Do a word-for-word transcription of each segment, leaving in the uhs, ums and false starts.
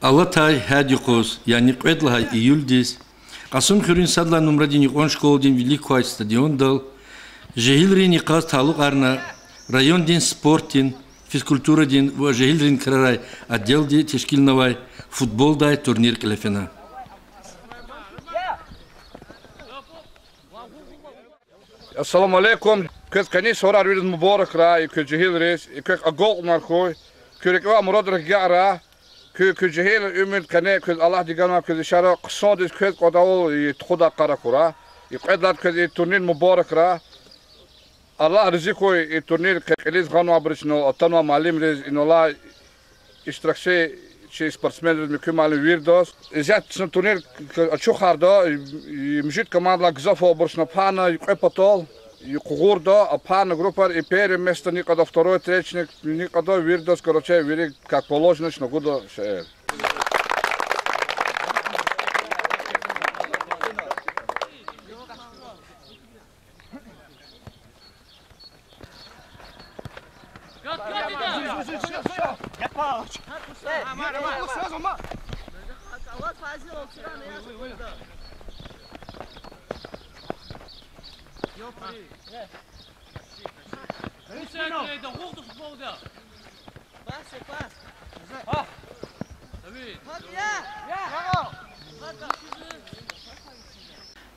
Алатай гьяд юкъуз, яни кьвед лагьай июлдиз, Кьасумхуьруьн сад лагьай нумрадин юкьван школадин вилик квай стадиондал жегьилрин йикъаз талукьарна райондин спортдин, физкультурадин ва жегьилрин крарай отделди тешкилнавай футболдай турнир кьиле фена. Ассаламу алейкум. Квез къенин суварар вириз мубаракрай, и куь жегьилриз, и квехъ агалкьунар хьуй, куь рикӀивай мурадрихъ агакьрай, куь, куь жегьилрин уьмуьр къене квез Аллагьди ганвай куь ишара хъсандиз квез кӀвадайвал и тухудай йикъар акурай. И кьвед лагьайди квез и турнир мубаракрай. Аллагь рази хьуй и турнир къе-, кьилиз гъанвайбуруз, ина атанвай муаллимриз, иналай иштиракчи чи спортсменриз, муькуь муаллим виридаз. Исятда чна турнир к-, к-, ачухарда, и муьжуьд командадилай гзафбур чна пайна и кьве патал, и къугъурда, а пайна группаяр, и первое место ни кьада, второе, третье ни, ни кьада, виридаз, короче, вири как положено чна гуда шейэр.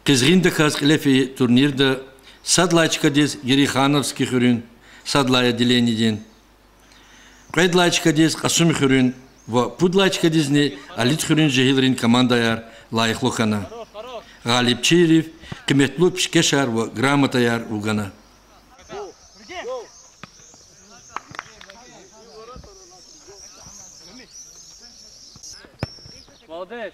Къизгъиндаказ кьиле фейи турнирда сад лагьай чкадиз Ерихановский хуьруьн сад лагьай отделениедин, кьвед лагьай чкадиз Кьасумхуьруьн ва пуд лагьай чкадизни Алидхуьруьн жегьилрин командаяр лайихлу хьана. Гъалибчийрив къиметлу пишкешар ва грамотаяр вугана. Молодец!